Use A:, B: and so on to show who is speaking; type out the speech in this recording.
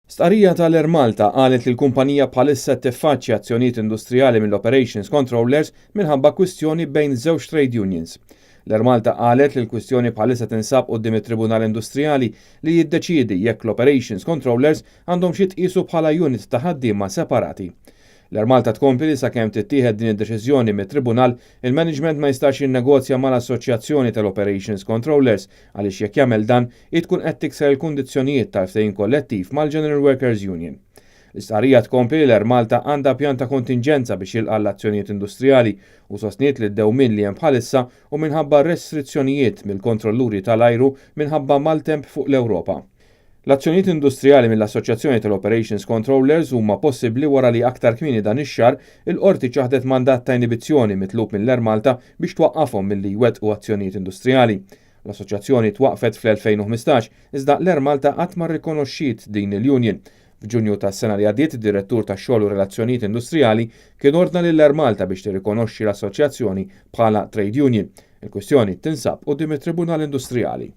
A: Stqarrija tal-Air Malta qalet li l-kumpanija bħalissa qed tiffaċċja azzjonijiet industrijali mill-Operations Controllers minħabba kwistjoni bejn żewġ trade unions. L-Air Malta qalet li l-kwistjoni bħalissa tinsab quddiem it-Tribunal Industrijali li jiddeċiedi jekk l-Operations Controllers għandhomx jitqiesu bħala unit ta' ħaddiema separati. L-Air Malta tkompli li sakemm tittieħed din id-deċiżjoni mit-Tribunal, il-management ma jistax jinnegozja mal-Assoċjazzjoni tal-Operations Controllers għaliex jekk jagħmel dan hi tkun qed tikser il-kundizzjonijiet tal-ftehim kollettiv mal-General Workers Union. L-istqarrija tkompli li l-Air Malta għandha pjan ta' kontinġenza biex jilqa' l-azzjonijiet industrijali u sostniet li d-dewmien li hemm bħalissa hu minħabba restrizzjonijiet mill-kontrolluri tal-ajru minħabba maltemp fuq l-Ewropa. L-azzjonijiet industrijali mill-Assoċjazzjoni tal-Operations Controllers huma possibbli wara li aktar kmieni dan ix-xahar il-Qorti ċaħdet mandat ta' inibizzjoni mitlub mill-Air Malta biex twaqqafhom milli jwettqu azzjonijiet industrijali. L-assoċjazzjoni twaqqfet fl-2015 iżda l-Air Malta qatt ma rrikonoxxiet din il-union. F'Ġunju tas-sena li għaddiet id-Direttur tax-Xogħol u Relazzjonijiet Industrijali kien ordna lill-Air Malta biex tirrikonoxxi l-assoċjazzjoni bħala trade union. Il-kwistjoni tinsab quddiem it-Tribunal Industrijali.